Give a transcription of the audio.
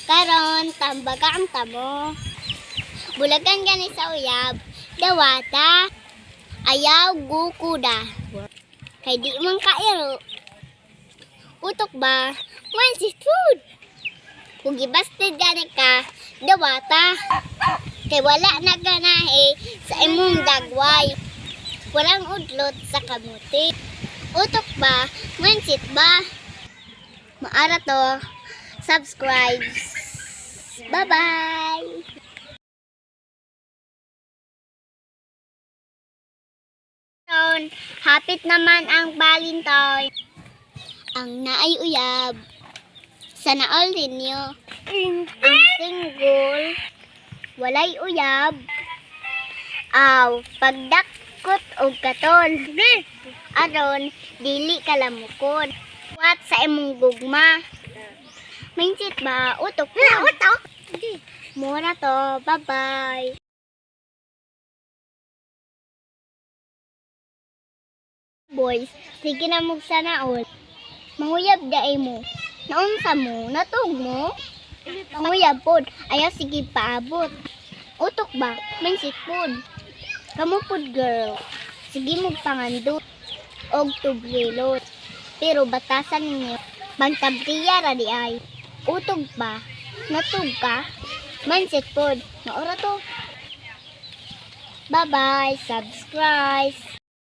Karon tambagang tamo. Bulagan gani sa uyab, dawata, ayaw gukuda. Kay di man kairo. Utok ba? Mindset food. Kung gibasted gani ka, dawata. Kay wala na ganahe sa imong dagway. Walang udlot sa kamuti. Utok ba? Mindset ba? Maara to. Subscribe. Bye-bye! Hapit naman ang Valentine. Ang naay uyab. Sana all ninyo. Ang single, walay uyab. Aw, pagdakot og katol. Aron, dili kalamukon. Wat sa imong gugma. Mindset ba? Utok po. Utok. Mura to. Bye-bye. Boys, sige na mong sanaol. Manguyab daay mo. Naunsa mo? Natug mo? Manguyab pod. Ayaw sige paabot. Utok ba? Mindset pod. Kamu pod, girl. Sige mo pangando og tubrilo. Pero batasan ninyo. Pangtabriya ra di ay. Utog ba? Natug ka? Mindset pod. Maura to. Bye-bye. Subscribe.